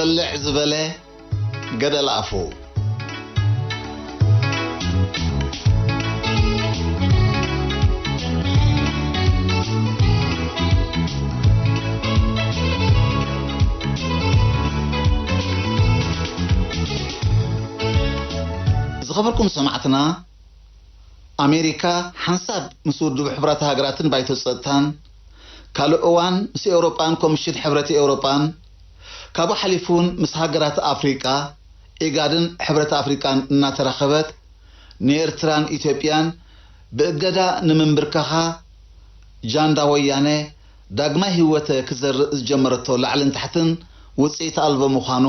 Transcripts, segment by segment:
ቅልዕ ዝበለ ገደል ኣፉ። ዝኸበርኩም ሰማዕትና፣ ኣሜሪካ ሓንሳብ ምስ ውድብ ሕቡራት ሃገራትን ባይቶ ጸጥታን፣ ካልእ እዋን ምስ ኤውሮጳን ኮሚሽን ሕብረት ኤውሮጳን፣ ካብኡ ሓሊፉ እውን ምስ ሃገራት ኣፍሪቃ፣ ኢጋድን ሕብረት ኣፍሪቃን እናተራኸበት፣ ንኤርትራን ኢትዮጵያን ብእገዳ ንምንብርከኻ፣ ጃንዳ ወያነ ዳግማይ ህይወት ክዘርእ ዝጀመረቶ ላዕልን ታሕትን ውጽኢት ኣልቦ ምዃኑ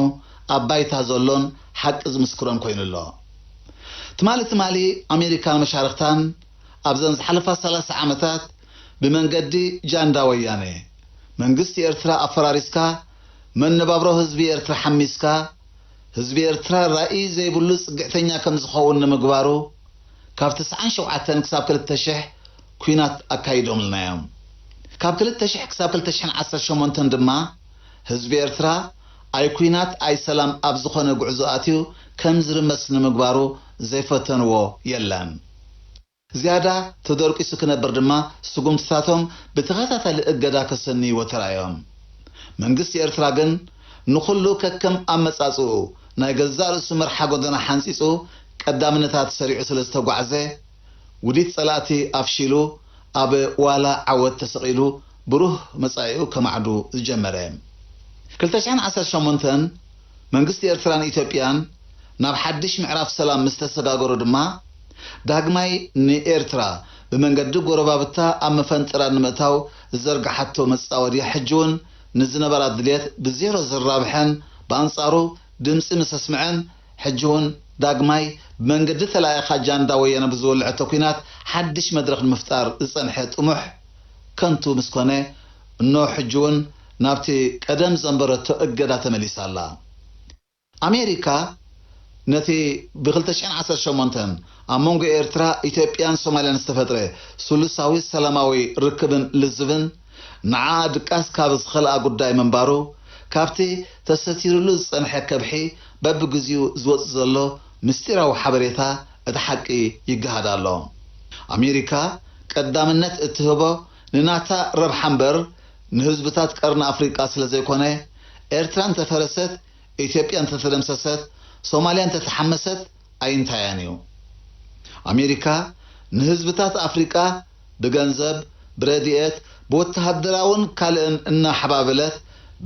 ኣብ ባይታ ዘሎን ሓቂ ዝምስክሮን ኮይኑ ኣሎ። ትማሊ ትማሊ ኣሜሪካን መሻርኽታን ኣብዘን ዝሓለፋ ሰላሳ ዓመታት ብመንገዲ ጃንዳ ወያነ መንግስቲ ኤርትራ ኣፈራሪስካ መነባብሮ ህዝቢ ኤርትራ ሓሚስካ ህዝቢ ኤርትራ ራእይ ዘይብሉ ጽግዕተኛ ከም ዝኸውን ንምግባሩ ካብ ተስዓን ሸውዓተን ክሳብ ክልተ ሽሕ ኲናት ኣካይዶምልና እዮም። ካብ ክልተ ሽሕ ክሳብ ክልተ ሽሕን ዓሰርተ ሸሞንተን ድማ ህዝቢ ኤርትራ ኣይ ኲናት ኣይ ሰላም ኣብ ዝኾነ ጉዕዞ ኣትዩ ከም ዝርመስ ንምግባሩ ዘይፈተንዎ የለን። ዝያዳ ተደርቂሱ ክነብር ድማ ስጉምትታቶም ብተኸታታሊ እገዳ ከሰንይዎ ተራእዮም። መንግስቲ ኤርትራ ግን ንኹሉ ከከም ኣመጻጽኡ ናይ ገዛእ ርእሱ መርሓ ጎደና ሓንጺጹ ቀዳምነታት ሰሪዑ ስለ ዝተጓዕዘ ውዲት ጸላእቲ ኣፍሺሉ ኣብ ዋላ ዓወት ተሰቒሉ ብሩህ መጻኢኡ ከማዕዱ ዝጀመረ። ክልተ ሽሕን ዓሰርተ ሸሞንተን መንግስቲ ኤርትራን ኢትዮጵያን ናብ ሓድሽ ምዕራፍ ሰላም ምስ ተሰጋገሩ ድማ ዳግማይ ንኤርትራ ብመንገዲ ጎረባብታ ኣብ መፈንጠራ ንምእታው ዝዘርግሓቶ መጻወድያ ሕጂ እውን ንዝነበራ ድልየት ብዜሮ ዘራብሐን ብኣንጻሩ ድምጺ ምስ ኣስምዐን ሕጂ እውን ዳግማይ ብመንገዲ ተላኢኻ ጃንዳ ወያነ ብዝወልዐቶ ኲናት ሓድሽ መድረኽ ንምፍጣር ዝጸንሐ ጥሙሕ ከንቱ ምስ ኮነ እኖ ሕጂ እውን ናብቲ ቀደም ዘንበረቶ እገዳ ተመሊሳ ኣላ። ኣሜሪካ ነቲ ብ ክልተ ሽሕን ዓሰርተ ሸሞንተን ኣብ መንጎ ኤርትራ፣ ኢትዮጵያን ሶማልያን ዝተፈጥረ ስሉሳዊ ሰላማዊ ርክብን ልዝብን ንዓኣ ድቃስ ካብ ዝኸልኣ ጉዳይ ምንባሩ ካብቲ ተሰቲሩሉ ዝጸንሐ ከብሒ በብግዚኡ ዝወጽእ ዘሎ ምስጢራዊ ሓበሬታ እቲ ሓቂ ይገሃድ ኣሎ። ኣሜሪካ ቀዳምነት እትህቦ ንናታ ረብሓ እምበር ንህዝብታት ቀርኒ ኣፍሪቃ ስለ ዘይኮነ ኤርትራ እንተፈረሰት ኢትዮጵያ እንተተደምሰሰት፣ ሶማልያ እንተተሓመሰት ኣይንታያን እዩ። ኣሜሪካ ንህዝብታት ኣፍሪቃ ብገንዘብ፣ ብረድኤት፣ ብወተሃደራውን ካልእን እናሓባበለት፣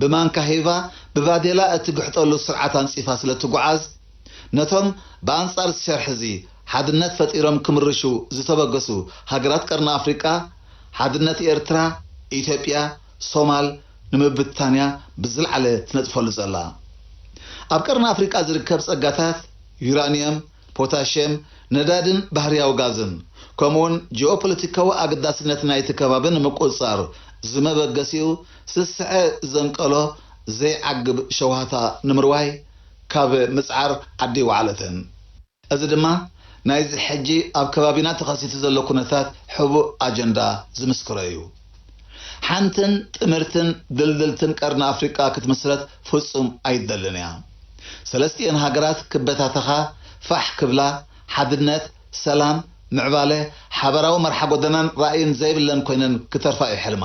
ብማንካ ሂባ፣ ብባዴላ እትግሕጠሉ ስርዓት ኣንጺፋ ስለ ትጉዓዝ፣ ነቶም ብኣንጻር እዚ ሸርሒ እዚ ሓድነት ፈጢሮም ክምርሹ ዝተበገሱ ሃገራት ቀርኒ ኣፍሪቃ፣ ሓድነት ኤርትራ፣ ኢትዮጵያ፣ ሶማል ንምብታንያ ብዝለዓለ ትነጥፈሉ ዘላ። ኣብ ቀርኒ ኣፍሪቃ ዝርከብ ጸጋታት ዩራኒየም፣ ፖታሽየም፣ ነዳድን ባህርያዊ ጋዝን፣ ከምኡውን ጂኦፖለቲካዊ ኣገዳስነት ናይቲ ከባቢ ንምቁጽጻር ዝመበገሲኡ ስስዐ ዘንቀሎ ዘይዓግብ ሸውሃታ ንምርዋይ ካብ ምጽዓር ዓዲ ኣይወዓለትን። እዚ ድማ ናይዚ ሕጂ ኣብ ከባቢና ተኸሲቱ ዘሎ ኩነታት ሕቡእ ኣጀንዳ ዝምስክሮ እዩ። ሓንትን ጥምርትን ድልድልትን ቀርኒ ኣፍሪቃ ክትምስረት ፍጹም ኣይትደልን እያ። ሰለስቲኤን ሃገራት ክበታተኻ ፋሕ ክብላ፣ ሓድነት፣ ሰላም፣ ምዕባለ፣ ሓበራዊ መርሓ ጎደናን ራእይን ዘይብለን ኮይነን ክተርፋ እዩ ሕልማ።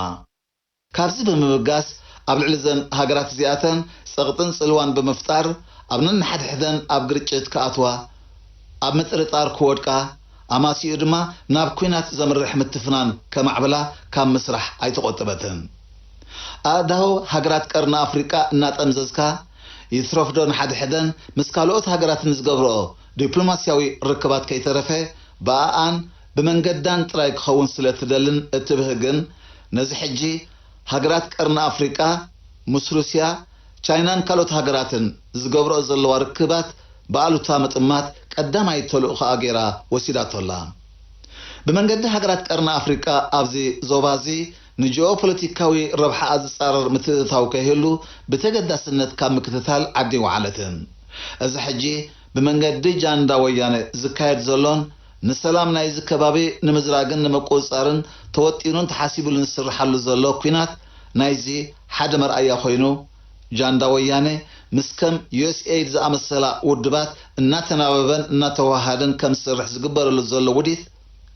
ካብዚ ብምብጋስ፣ ኣብ ልዕሊ እዘን ሃገራት እዚኣተን ጸቕጥን ጽልዋን ብምፍጣር፣ ኣብ ነንሓድሕደን ኣብ ግርጭት ክኣትዋ፣ ኣብ ምጥርጣር ክወድቃ፣ ኣማሲኡ ድማ ናብ ኲናት ዘምርሕ ምትፍናን ከማዕብላ ካብ ምስራሕ ኣይተቖጠበትን። ኣእዳው ሃገራት ቀርኒ ኣፍሪቃ እናጠምዘዝካ፣ ይትረፍዶ ንሓድሕደን ምስ ካልኦት ሃገራት ንዝገብርኦ ዲፕሎማስያዊ ርክባት ከይተረፈ ብኣኣን ብመንገዳን ጥራይ ክኸውን ስለ እትደልን እትብህግን፣ ነዚ ሕጂ ሃገራት ቀርኒ ኣፍሪቃ ምስ ሩስያ፣ ቻይናን ካልኦት ሃገራትን ዝገብርኦ ዘለዋ ርክባት ብኣሉታ ምጥማት ቀዳማይ ተልእኾኣ ገይራ ወሲዳቶ ኣላ። ብመንገዲ ሃገራት ቀርኒ ኣፍሪቃ ኣብዚ ዞባ እዚ ንጂኦፖለቲካዊ ረብሓኣ ዝጻረር ምትእትታው ከይህሉ ብተገዳስነት ካብ ምክትታል ዓዲ ኣይወዓለትን። እዚ ሕጂ ብመንገዲ ጃንዳ ወያነ ዝካየድ ዘሎን ንሰላም ናይዚ ከባቢ ንምዝራግን ንምቁጽጻርን ተወጢኑን ተሓሲቡሉን ዝስርሓሉ ዘሎ ኲናት ናይዚ ሓደ መርኣያ ኮይኑ፣ ጃንዳ ወያነ ምስ ከም ዩ ኤስ ኤይድ ዝኣመሰላ ውድባት እናተናበበን እናተዋሃደን ከም ዝሰርሕ ዝግበረሉ ዘሎ ውዲት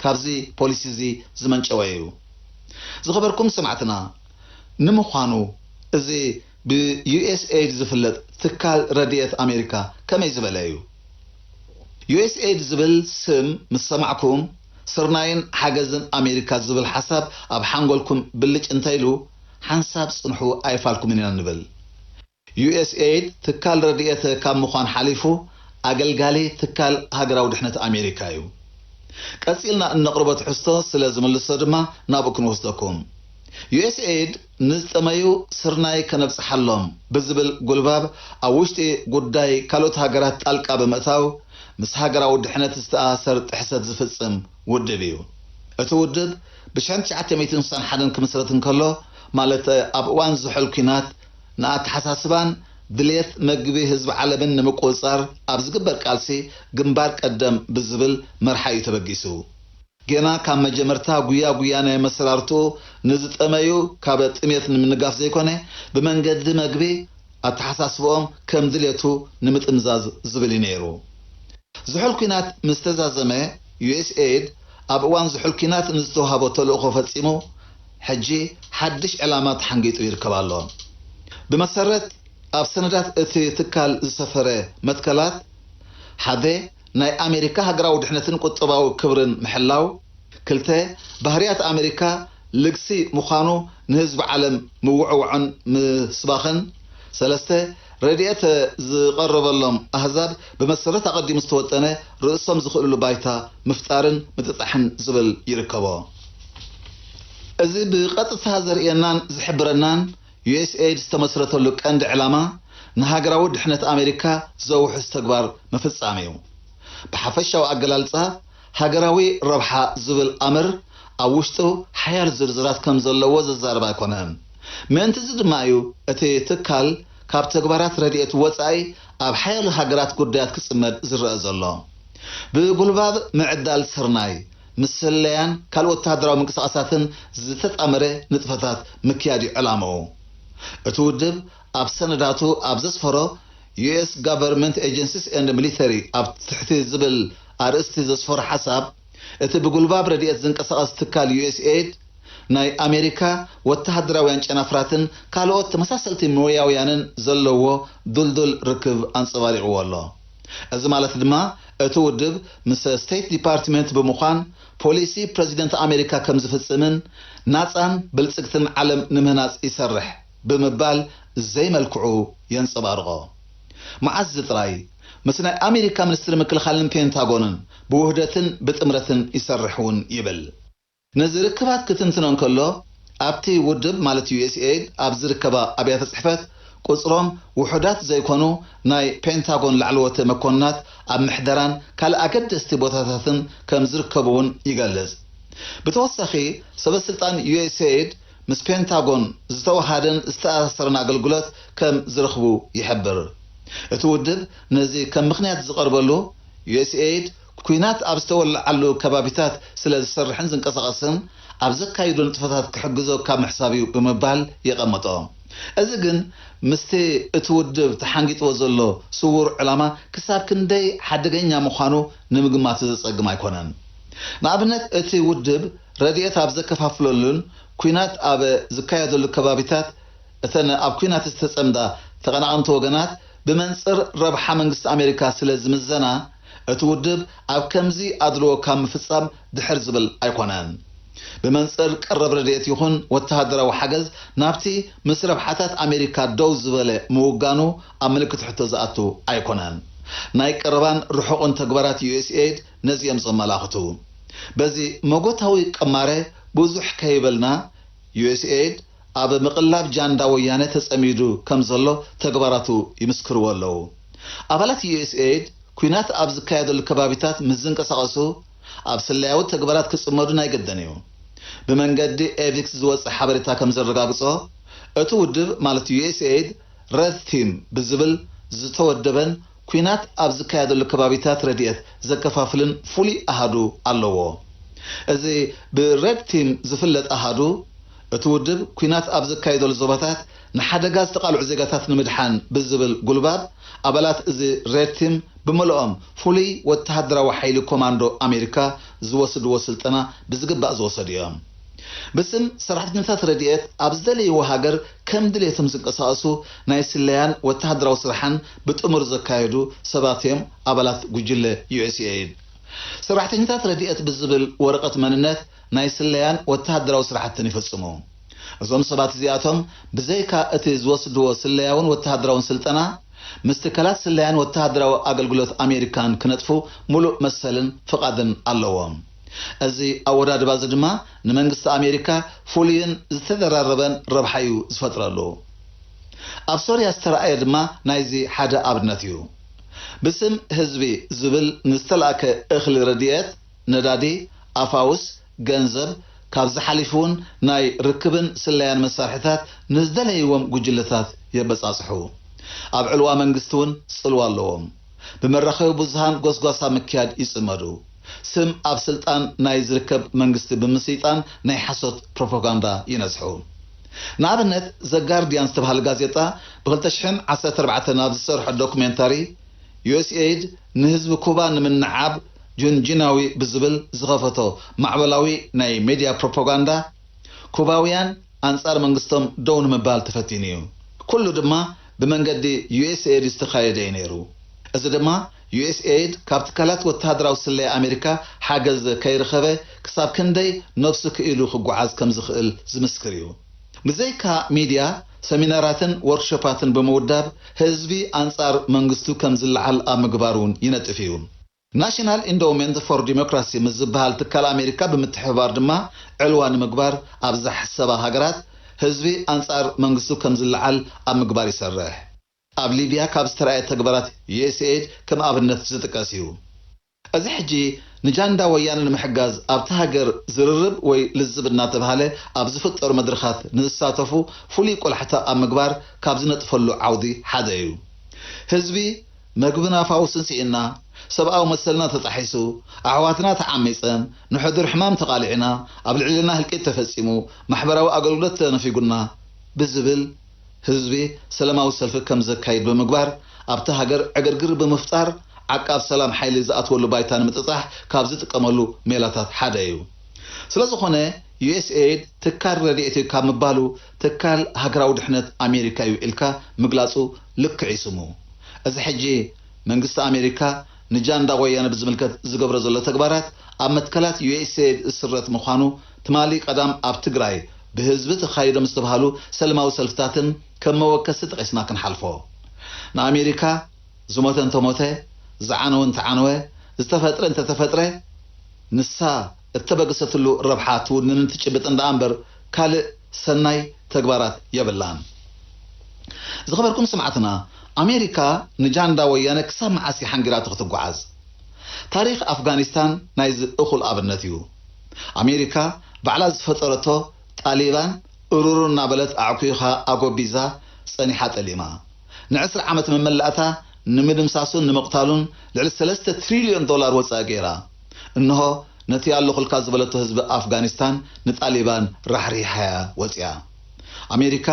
ካብዚ ፖሊሲ እዚ ዝመንጨወ እዩ። ዝኸበርኩም ሰማዕትና፣ ንምዃኑ እዚ ብ ዩ ኤስ ኤይድ ዝፍለጥ ትካል ረድኤት ኣሜሪካ ከመይ ዝበለ እዩ? ዩ ኤስ ኤይድ ዝብል ስም ምስ ሰማዕኩም፣ ስርናይን ሓገዝን ኣሜሪካ ዝብል ሓሳብ ኣብ ሓንጎልኩም ብልጭ እንተኢሉ፣ ሓንሳብ ጽንሑ ኣይፋልኩምን ኢና ንብል። ዩ ኤስ ኤይድ ትካል ረድኤት ካብ ምዃን ሓሊፉ፣ ኣገልጋሊ ትካል ሃገራዊ ድሕነት ኣሜሪካ እዩ። ቀጺልና እነቕርቦ ትሕዝቶ ስለ ዝምልሶ ድማ ናብኡ ክንወስደኩም። ዩ ኤስ ኤይድ ንዝጠመዩ ስርናይ ከነብጽሓሎም ብዝብል ጉልባብ ኣብ ውሽጢ ጉዳይ ካልኦት ሃገራት ጣልቃ ብምእታው ምስ ሃገራዊ ድሕነት ዝተኣሳሰር ጥሕሰት ዝፍጽም ውድብ እዩ። እቲ ውድብ ብ ሽሕን ትሽዓተ ሚእትን ስሳን ሓደን ክምስረት እንከሎ፣ ማለት ኣብ እዋን ዝሑል ኲናት፣ ንኣተሓሳስባን ድልየት መግቢ ህዝቢ ዓለምን ንምቁጽጻር ኣብ ዝግበር ቃልሲ ግንባር ቀደም ብዝብል መርሓ እዩ ተበጊሱ። ገና ካብ መጀመርታ ጉያ ጉያ ናይ ኣመሰራርትኡ ንዝጠመዩ ካብ ጥሜት ንምንጋፍ ዘይኮነ፣ ብመንገዲ መግቢ ኣተሓሳስብኦም ከም ድልየቱ ንምጥምዛዝ ዝብል እዩ ነይሩ። ዝሑል ኲናት ምስ ተዛዘመ፣ ዩ ኤስ ኤይድ ኣብ እዋን ዝሑል ኲናት ንዝተዋህቦ ተልእኾ ፈጺሙ፣ ሕጂ ሓድሽ ዕላማ ተሓንጊጡ ይርከብ ኣሎ። ብመሰረት ኣብ ሰነዳት እቲ ትካል ዝሰፈረ መትከላት፣ ሓደ፣ ናይ ኣሜሪካ ሃገራዊ ድሕነትን ቁጠባዊ ክብርን ምሕላው፣ ክልተ፣ ባህርያት ኣሜሪካ ልግሲ ምዃኑ ንህዝቢ ዓለም ምውዕዋዕን ምስባኽን፣ ሰለስተ፣ ረድኤት ዝቐረበሎም ኣህዛብ ብመሰረት ኣቐዲሙ ዝተወጠነ ርእሶም ዝኽእልሉ ባይታ ምፍጣርን ምጥጣሕን ዝብል ይርከቦ። እዚ ብቐጥታ ዘርእየናን ዝሕብረናን ዩ ኤስ ኤይድ ዝተመስረተሉ ቀንዲ ዕላማ ንሃገራዊ ድሕነት ኣሜሪካ ዘውሕስ ተግባር ምፍጻም እዩ። ብሓፈሻዊ ኣገላልጻ፣ ሃገራዊ ረብሓ ዝብል ኣምር ኣብ ውሽጡ ሓያል ዝርዝራት ከም ዘለዎ ዘዛርብ ኣይኮነን። ምእንቲ እዚ ድማ እዩ እቲ ትካል ካብ ተግባራት ረድኤት ወጻኢ ኣብ ሓያሎ ሃገራት ጉዳያት ክጽመድ ዝረአ ዘሎ። ብጉልባብ ምዕዳል ስርናይ፣ ምስ ስለያን ካልእ ወተሃደራዊ ምንቅስቓሳትን ዝተጣመረ ንጥፈታት ምክያድ እዩ ዕላምኡ። እቲ ውድብ ኣብ ሰነዳቱ ኣብ ዘስፈሮ ዩ ኤስ Government Agencies and Military ኣብ ትሕቲ ዝብል ኣርእስቲ ዘስፈሮ ሓሳብ፣ እቲ ብጉልባብ ረድኤት ዝንቀሳቐስ ትካል ዩ ኤስ ኤይድ ናይ ኣሜሪካ ወተሃደራውያን ጨናፍራትን ካልኦት ተመሳሰልቲ ሞያውያንን ዘለዎ ዱልዱል ርክብ ኣንጸባሪቕዎ ኣሎ። እዚ ማለት ድማ እቲ ውድብ ምስ ስቴት ዲፓርትመንት ብምዃን ፖሊሲ ፕረዚደንት ኣሜሪካ ከም ዝፍጽምን ናጻን ብልጽግትን ዓለም ንምህናጽ ይሰርሕ ብምባል ዘይመልክዑ የንጸባርቖ። መዓዝ ጥራይ ምስ ናይ ኣሜሪካ ሚኒስትሪ ምክልኻልን ፔንታጎንን ብውህደትን ብጥምረትን ይሰርሕ እውን ይብል። ነዚ ርክባት ክትንትኖ እንከሎ፣ ኣብቲ ውድብ ማለት ዩ ኤስ ኤይድ ኣብ ዝርከባ ኣብያተ ጽሕፈት ቁጽሮም ውሑዳት ዘይኮኑ ናይ ፔንታጎን ላዕለዎት መኮንናት ኣብ ምሕደራን ካልእ ኣገደስቲ ቦታታትን ከም ዝርከቡ እውን ይገልጽ። ብተወሳኺ፣ ሰበ ስልጣን ዩ ኤስ ኤይድ ምስ ፔንታጎን ዝተወሃደን ዝተኣሳሰረን ኣገልግሎት ከም ዝረኽቡ ይሕብር። እቲ ውድብ ነዚ ከም ምኽንያት ዝቐርበሉ፣ ዩ ኤስ ኤይድ ኲናት ኣብ ዝተወለዓሉ ከባቢታት ስለ ዝሰርሕን ዝንቀሳቐስን፣ ኣብ ዘካይዶ ንጥፈታት ክሕግዞ ካብ ምሕሳብ እዩ ብምባል የቐመጦ። እዚ ግን ምስቲ እቲ ውድብ ተሓንጊጥዎ ዘሎ ስዉር ዕላማ ክሳብ ክንደይ ሓደገኛ ምዃኑ ንምግማቱ ዘጸግም ኣይኮነን። ንኣብነት፣ እቲ ውድብ ረድኤት ኣብ ዘከፋፍለሉን ኲናት ኣብ ዝካየደሉ ከባቢታት፣ እተን ኣብ ኲናት ዝተጸምዳ ተቐናቐንቲ ወገናት ብመንጽር ረብሓ መንግስቲ ኣሜሪካ ስለ ዝምዘና፣ እቲ ውድብ ኣብ ከምዚ ኣድልዎ ካብ ምፍጻም ድሕር ዝብል ኣይኮነን። ብመንጽር ቀረብ ረድኤት ይኹን ወተሃደራዊ ሓገዝ ናብቲ ምስ ረብሓታት ኣሜሪካ ደው ዝበለ ምውጋኑ ኣብ ምልክት ሕቶ ዝኣቱ ኣይኮነን። ናይ ቀረባን ርሑቕን ተግባራት ዩ ኤስ ኤይድ ነዚ እዮም ዘመላኽቱ። በዚ መጎታዊ ቅማረ ብዙሕ ከይበልና፣ ዩ ኤስ ኤይድ ኣብ ምቕላብ ጃንዳ ወያነ ተጸሚዱ ከም ዘሎ ተግባራቱ ይምስክርዎ ኣለዉ። ኣባላት ዩ ኤስ ኤይድ ኲናት ኣብ ዝካየደሉ ከባቢታት ምስ ዝንቀሳቐሱ፣ ኣብ ስለያዊ ተግባራት ክጽመዱ ናይ ግድን እዩ። ብመንገዲ ኤቪክስ ዝወጸ ሓበሬታ ከም ዘረጋግጾ፣ እቲ ውድብ ማለት ዩ ኤስ ኤይድ ረድ ቲም ብዝብል ዝተወደበን ኲናት ኣብ ዝካየደሉ ከባቢታት ረድኤት ዘከፋፍልን ፍሉይ ኣሃዱ ኣለዎ። እዚ ብረድ ቲም ዝፍለጥ ኣሃዱ እቲ ውድብ ኲናት ኣብ ዘካየደሉ ዞባታት ንሓደጋ ዝተቓልዑ ዜጋታት ንምድሓን ብዝብል ጉልባብ፣ ኣባላት እዚ ሬድ ቲም ብምልኦም ፍሉይ ወተሃደራዊ ሓይሊ ኮማንዶ ኣሜሪካ ዝወስድዎ ስልጠና ብዝግባእ ዝወሰዱ እዮም። ብስም ሰራሕተኛታት ረድኤት ኣብ ዝደለይዎ ሃገር ከም ድሌቶም ዝንቀሳቐሱ ናይ ስለያን ወተሃደራዊ ስራሕን ብጥሙር ዘካየዱ ሰባት እዮም ኣባላት ጉጅለ ዩ ኤስ ኤ ኤድ። ሰራሕተኛታት ረድኤት ብዝብል ወረቐት መንነት ናይ ስለያን ወተሃደራዊ ስራሕትን ይፍጽሙ። እዞም ሰባት እዚኣቶም ብዘይካ እቲ ዝወስድዎ ስለያውን ወተሃደራውን ስልጠና፣ ምስ ትካላት ስለያን ወተሃደራዊ ኣገልግሎት ኣሜሪካን ክነጥፉ ሙሉእ መሰልን ፍቓድን ኣለዎም። እዚ ኣወዳድባ እዚ ድማ ንመንግስቲ ኣሜሪካ ፍሉይን ዝተደራረበን ረብሓ እዩ ዝፈጥረሉ። ኣብ ሶርያ ዝተረኣየ ድማ ናይዚ ሓደ ኣብነት እዩ። ብስም ህዝቢ ዝብል ንዝተላእከ እኽሊ ረድኤት፣ ነዳዲ፣ ኣፋውስ፣ ገንዘብ፣ ካብዚ ሓሊፉ እውን ናይ ርክብን ስለያን መሳርሕታት ንዝደለይዎም ጉጅለታት የበጻጽሑ። ኣብ ዕልዋ መንግስቲ እውን ጽልዋ ኣለዎም። ብመራኸቢ ብዙሃን ጎስጓሳ ምክያድ ይጽመዱ። ስም ኣብ ስልጣን ናይ ዝርከብ መንግስቲ ብምስይጣን ናይ ሓሶት ፕሮፓጋንዳ ይነዝሑ። ንኣብነት፣ ዘ ጋርዲያን ዝተባህለ ጋዜጣ ብ ክልተ ሽሕን ዓሰርተ ኣርባዕተን ኣብ ዝሰርሖ ዶኩሜንታሪ፣ ዩ ኤስ ኤድ ንህዝቢ ኩባ ንምንዓብ ጅንጅናዊ ብዝብል ዝኸፈቶ ማዕበላዊ ናይ ሜድያ ፕሮፓጋንዳ፣ ኩባውያን ኣንጻር መንግስቶም ደው ንምባል ተፈቲኑ እዩ። ኩሉ ድማ ብመንገዲ ዩ ኤስ ኤድ ዝተኻየደ እዩ ነይሩ። እዚ ድማ ዩ ኤስ ኤድ ካብ ትካላት ወተሃደራዊ ስለያ ኣሜሪካ ሓገዝ ከይረኸበ ክሳብ ክንደይ ነብሱ ክኢሉ ክጓዓዝ ከም ዝኽእል ዝምስክር እዩ። ብዘይካ ሚድያ፣ ሰሚናራትን ወርክሾፓትን ብምውዳብ ህዝቢ ኣንጻር መንግስቱ ከም ዝለዓል ኣብ ምግባር እውን ይነጥፍ እዩ። ናሽናል ኢንዶውመንት ፎር ዲሞክራሲ ምስ ዝበሃል ትካል ኣሜሪካ ብምትሕብባር ድማ ዕልዋ ንምግባር ኣብ ዝሕሰባ ሃገራት ህዝቢ ኣንጻር መንግስቱ ከም ዝለዓል ኣብ ምግባር ይሰርሕ። ኣብ ሊብያ ካብ ዝተራእየ ተግባራት ዩ ኤስ ኤድ ከም ኣብነት ዝጥቀስ እዩ። እዚ ሕጂ ንጃንዳ ወያነ ንምሕጋዝ ኣብቲ ሃገር ዝርርብ ወይ ልዝብ እናተባህለ ኣብ ዝፍጠሩ መድረኻት ንዝሳተፉ ፍሉይ ቆላሕታ ኣብ ምግባር ካብ ዝነጥፈሉ ዓውዲ ሓደ እዩ። ህዝቢ መግብና ፋውስን ስኢንና፣ ሰብኣዊ መሰልና ተጣሒሱ፣ ኣሕዋትና ተዓሚጸን፣ ንሕዱር ሕማም ተቓሊዕና፣ ኣብ ልዕልና ህልቂት ተፈጺሙ፣ ማሕበራዊ ኣገልግሎት ተነፊጉና ብዝብል ህዝቢ ሰላማዊ ሰልፊ ከም ዘካይድ ብምግባር ኣብታ ሃገር ዕግርግር ብምፍጣር ዓቃብ ሰላም ሓይሊ ዝኣትወሉ ባይታ ንምጥጣሕ ካብ ዝጥቀመሉ ሜላታት ሓደ እዩ። ስለዝኾነ ዩ ኤስ ኤድ ትካል ረድኤት እዩ ካብ ምባሉ ትካል ሃገራዊ ድሕነት ኣሜሪካ እዩ ኢልካ ምግላጹ ልክዕ እዩ ስሙ። እዚ ሕጂ መንግስቲ ኣሜሪካ ንጃንዳ ወያነ ብዝምልከት ዝገብሮ ዘሎ ተግባራት ኣብ መትከላት ዩ ኤስ ኤድ ዝስረት ምዃኑ ትማሊ ቀዳም ኣብ ትግራይ ብህዝቢ ተኻይዶም ዝተባህሉ ሰላማዊ ሰልፍታትን ከም መወከሲ ጠቒስና ክንሓልፎ። ንኣሜሪካ ዝሞተ እንተሞተ፣ ዝዓነወ እንተዓነወ፣ ዝተፈጥረ እንተተፈጥረ፣ ንሳ እተበገሰትሉ ረብሓ ትውንንን ትጭብጥን ደኣ እምበር ካልእ ሰናይ ተግባራት የብላን። ዝኸበርኩም ሰማዕትና፣ ኣሜሪካ ንጃንዳ ወያነ ክሳብ መዓስ እያ ሓንጊራቶ ክትጓዓዝ? ታሪኽ ኣፍጋኒስታን ናይዚ እኹል ኣብነት እዩ። ኣሜሪካ ባዕላ ዝፈጠረቶ ጣሊባን እሩሩ እናበለት ኣዕኩኻ ኣጎቢዛ ጸኒሓ ጠሊማ። ንዕስራ ዓመት መመላእታ ንምድምሳሱን ንምቕታሉን ልዕሊ ሰለስተ ትሪልዮን ዶላር ወጻኢ ገይራ። እንሆ ነቲ ኣለኹልካ ዝበለቶ ህዝቢ ኣፍጋኒስታን ንጣሊባን ራሕሪሓያ ወጺኣ። ኣሜሪካ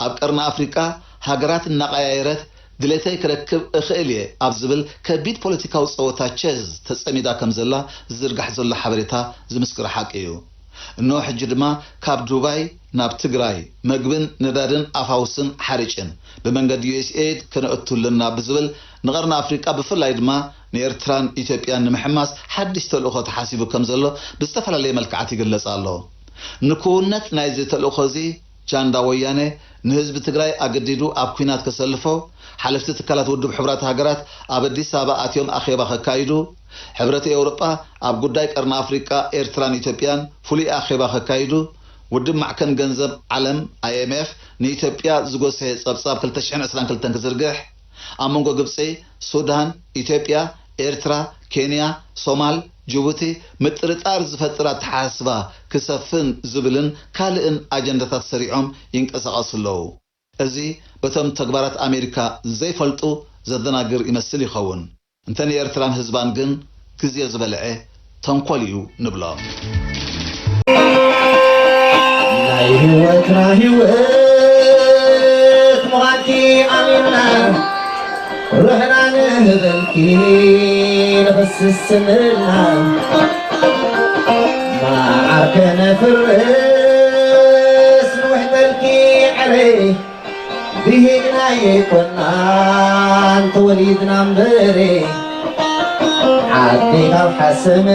ኣብ ቀርኒ ኣፍሪቃ ሃገራት እናቐያየረት ድሌተይ ክረክብ እኽእል እየ ኣብ ዝብል ከቢድ ፖለቲካዊ ጸወታ ቸዝ ተጸሚዳ ከም ዘላ ዝዝርጋሕ ዘሎ ሓበሬታ ዝምስክሮ ሓቂ እዩ። እንሆ ሕጂ ድማ ካብ ዱባይ ናብ ትግራይ መግብን ነዳድን ኣፋውስን ሓሪጭን ብመንገዲ ዩ ኤስ ኤድ ከነእቱ ኣለና ብዝብል ንቐርኒ ኣፍሪቃ ብፍላይ ድማ ንኤርትራን ኢትዮጵያን ንምሕማስ ሓድሽ ተልእኾ ተሓሲቡ ከም ዘሎ ብዝተፈላለየ መልክዓት ይግለጽ ኣሎ። ንክውነት ናይዚ ተልእኾ እዚ ጃንዳ ወያነ ንህዝቢ ትግራይ ኣገዲዱ ኣብ ኲናት ከሰልፎ፣ ሓለፍቲ ትካላት ውድብ ሕቡራት ሃገራት ኣብ ኣዲስ ኣበባ ኣትዮም ኣኼባ ከካይዱ፣ ሕብረት ኤውሮጳ ኣብ ጉዳይ ቀርኒ ኣፍሪቃ፣ ኤርትራን ኢትዮጵያን ፍሉይ ኣኼባ ከካይዱ፣ ውድብ ማዕከን ገንዘብ ዓለም ኣይ ኤም ኤፍ ንኢትዮጵያ ዝጎስሐ ጸብጻብ ክልተ ሽሕን ዕስራን ክልተን ክዝርግሕ፣ ኣብ መንጎ ግብጺ፣ ሱዳን፣ ኢትዮጵያ፣ ኤርትራ፣ ኬንያ፣ ሶማል፣ ጅቡቲ ምጥርጣር ዝፈጥር ኣተሓሳስባ ክሰፍን ዝብልን ካልእን ኣጀንዳታት ሰሪዖም ይንቀሳቐሱ ኣለዉ። እዚ በቶም ተግባራት ኣሜሪካ ዘይፈልጡ ዘደናግር ይመስል ይኸውን። እንተ ንኤርትራን ህዝባን ግን ግዜ ዝበልዐ ተንኮል እዩ ንብሎም። ናይ ህይወትና ህይወት ምዃንኪ ኣሚንና፣ ሩሕና ንህበልኪ ንኽስስንልና። መዓር ከነፍርስ ንውሕጠልኪ ዕረ፣ ብሂግና ይኮናን ተወሊድና እምበረ፣ ዓዲ ካብ ሓሰመስ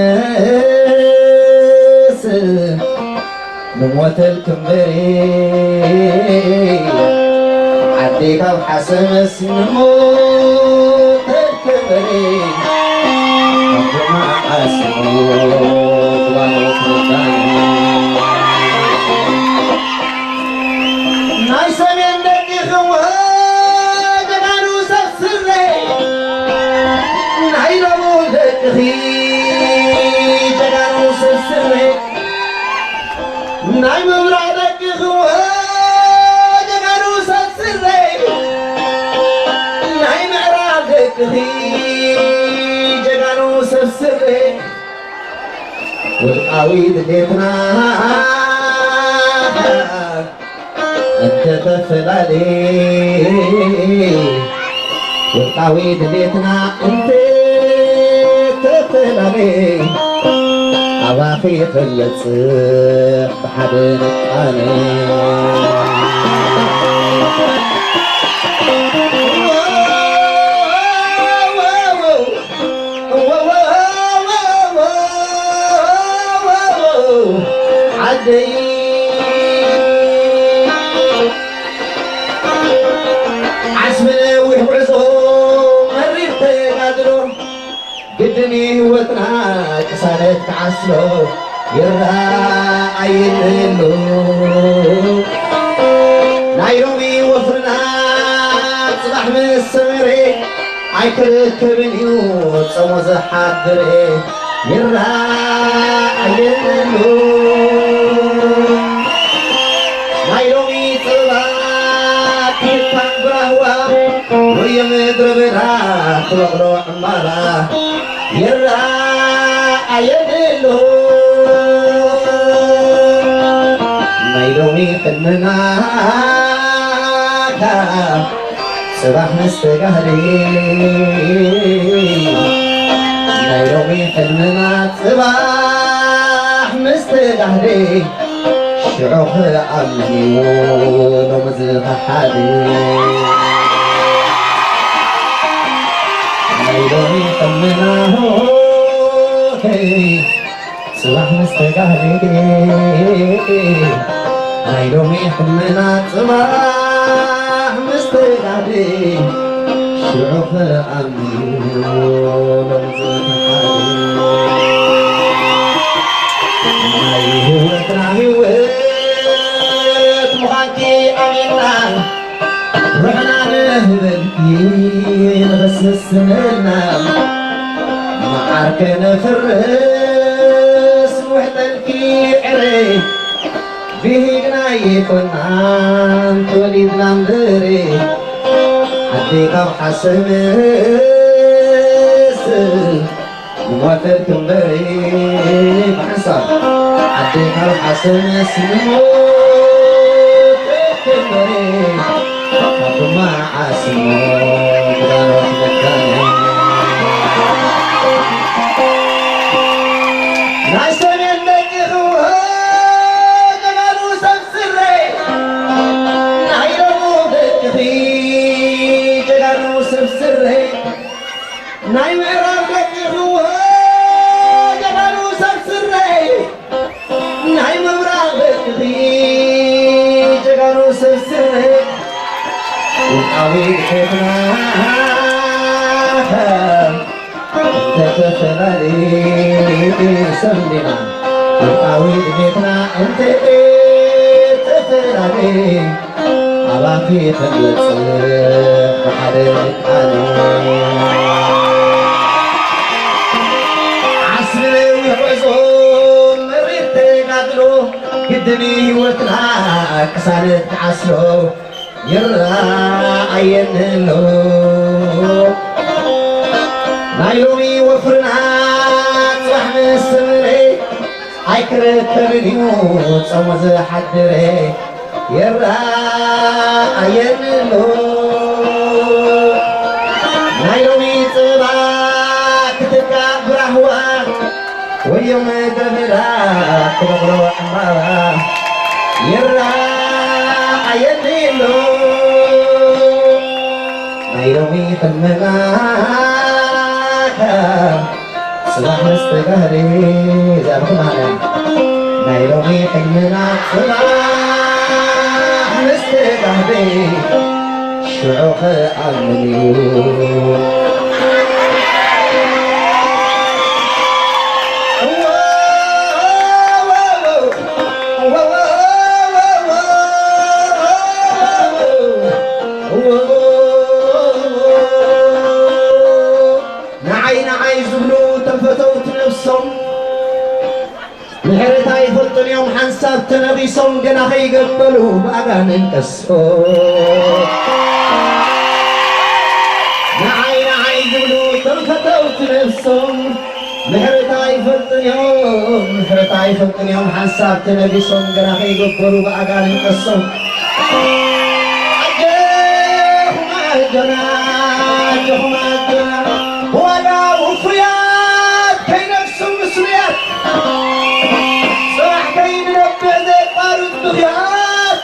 ንሞተልኪ እምበረ፣ ዓዲ ካብ ሓሰመስ ንሞተልኪ እምበረ፣ ኣቦና ዓስሞ ጓኖት ረዳኒ። ናይ ሰሜን ደቅኺ ጀጋኑ ሰብ ስረ፣ ናይ ደቡብ ደቅኺ ጀጋኑ ሰብ ስረ፣ ናይ ምብራቕ ደቅኺ ጀጋኑ ሰብ ስረ፣ ናይ ምዕራብ ደቅኺ ጀጋኑ ሰብ ስረ፣ ውልቃዊ ድሌትና እንተተፈላለየ፣ ውልቃዊ ድሌትና እንተተፈላለየ፣ ኣባኺ ክንበጽሕ ብሓደ ንቃነ። ዓደይ ዓስቢ ነዊሕ ጉዕዞ መሪር ተጋድሎ ግድን ህይወትና ቅሳነት ክዓስሎ ይረኣየኒ ኣሎ። ናይ ሎሚ ወፍርና ጽባሕ ምስ ሰመረ ኣይክርከብን እዩ ጸሞ ዝሓድር ይረኣየኒ ኣሎ። ናይ ሎሚ ጽባሕ ፒታን ብራህዋ ወዮ ምድረ በዳ ትበቕሎ ዕምባባ ይረኣየኒ ኣሎ። ናይ ሎሚ ሕልምና ጽባሕ ምስ ተጋህደ፣ ናይ ሎሚ ሕልምና ጽባሕ ምስ ተጋህደ፣ ሽዑ ክኣምን እዩ ሎሚ ዝኸሓደ። ናይ ሎሚ ሕልምና ሆሄ፣ ጽባሕ ምስ ተጋህደ፣ ናይ ሎሚ ሕልምና ጽባሕ ምስ ተጋህደ፣ ሽዑ ክኣምን እዩ ሎሚ ዝተሓደ። ናይ ህይወትና ህይወት ምዃንኪ ኣሚንና፣ ርሕና ንህበልኪ ንኽስስንልና፣ መዓር ከነፍርስ ንውሕጠልኪ ዕረ፣ ብሂግና ይኮናን ተወሊድና እምበረ፣ ዓዲ ካብ ሓሰምስ ንሞተልኪ እምበረ፣ ብሓንሳብ ዓዲ ካብ ሓሰምስ ንሞተልኪ እምበረ፣ ኣቦና ዓስሞ ጓኖት ረዳኒ። ናይ ሰሜን ደቅኺ ጀጋኑ ሰብ ስረ፣ ናይ ደቡብ ደቅኺ ጀጋኑ ሰብ ስረ፣ ናይ ምዕራብ ደቅኺ ጀጋኑ ሰብ ስረ፣ ናይ ምብራቕ ደቅኺ ጀጋኑ ሰብ ስረ፣ ውልቃዊ ድሌትና እንተተፈላለየ፣ ሰብ እንዲና፣ ውልቃዊ ድሌትና እንተተፈላለየ፣ ኣባኺ ክንበጽሕ ብሓደ ንቃነ። ዓስቢ ነዊሕ ጉዕዞ መሪር ተጋድሎ፣ ግድን ህይወትና ቅሳነት ክዓስሎ ይረኣየኒ ኣሎ። ናይ ሎሚ ወፍርና ጽባሕ ምስ ሰመረ፣ ክርከብን እዩ ጾሙ ዝሓድረ ይረኣየኒ ኣሎ። ናይ ሎሚ ጽባ ክትካእ ብራህዋ ወዮም ደብራ ክበቕሎ ዕምባባ ይረኣየኒ ኣሎ። ናይ ሎሚ ሕልምና ጽባሕ መስተጋህሪ እዛ ብማርያም ናይ ሎሚ ሕልምና ጽባሕ መስተጋህሪ ሽዑ ክኣምን እዩ። ንዓይ ንዓይ ዝብሉ ተፈተውቲ ነብሶም ምሕረት ኣይፈልጡን እዮም ሓንሳብ ተነቒሶም ገና ከይገበሉ ብኣጋንን ቀሶ ንዓይ ንዓይ ዝብሉ ተፈተውቲ ነብሶም ምሕረት ኣይፈልጡን እዮም ምሕረት ኣይፈልጡን እዮም ሓንሳብ ተነቢሶም ገና ከይገበሩ ብኣጋንን ቀሶም ኣጆኹም ኣጆና ኣጆኹም ኣጆና ብዋጋ ውፉያት ከይነግሱ ምስሉያት ጽባሕ ከይንነብዕ ዘየቋርጽ ብኽያት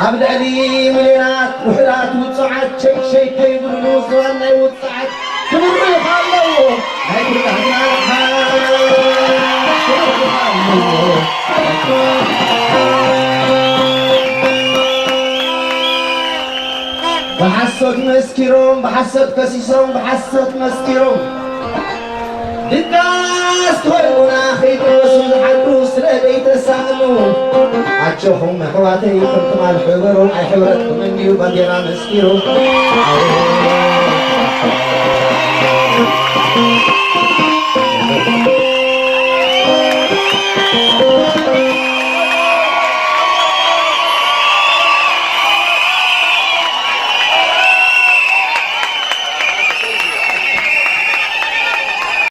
ኣብ ልዕሊ ሚልዮናት ውሑዳት ውጹዓት ሸይሸይ ከይብሉ ዝባን ናይ ውጽዓት ክብርኻ ኣለዎ ናይ ኩላህና ብሓሶት መስኪሮም ብሓሶት ከሲሶም ብሓሶት መስኪሮም ድቃስ ኮይኑና ከይድረሱ ዝሓድሩ ስለ ዘይተሳእኑ ኣጆኹም ኣሕዋተይ ከም ትማል ሕበሩ ኣይሕበረትኩምን እዩ ባንዴራ መስኪሩ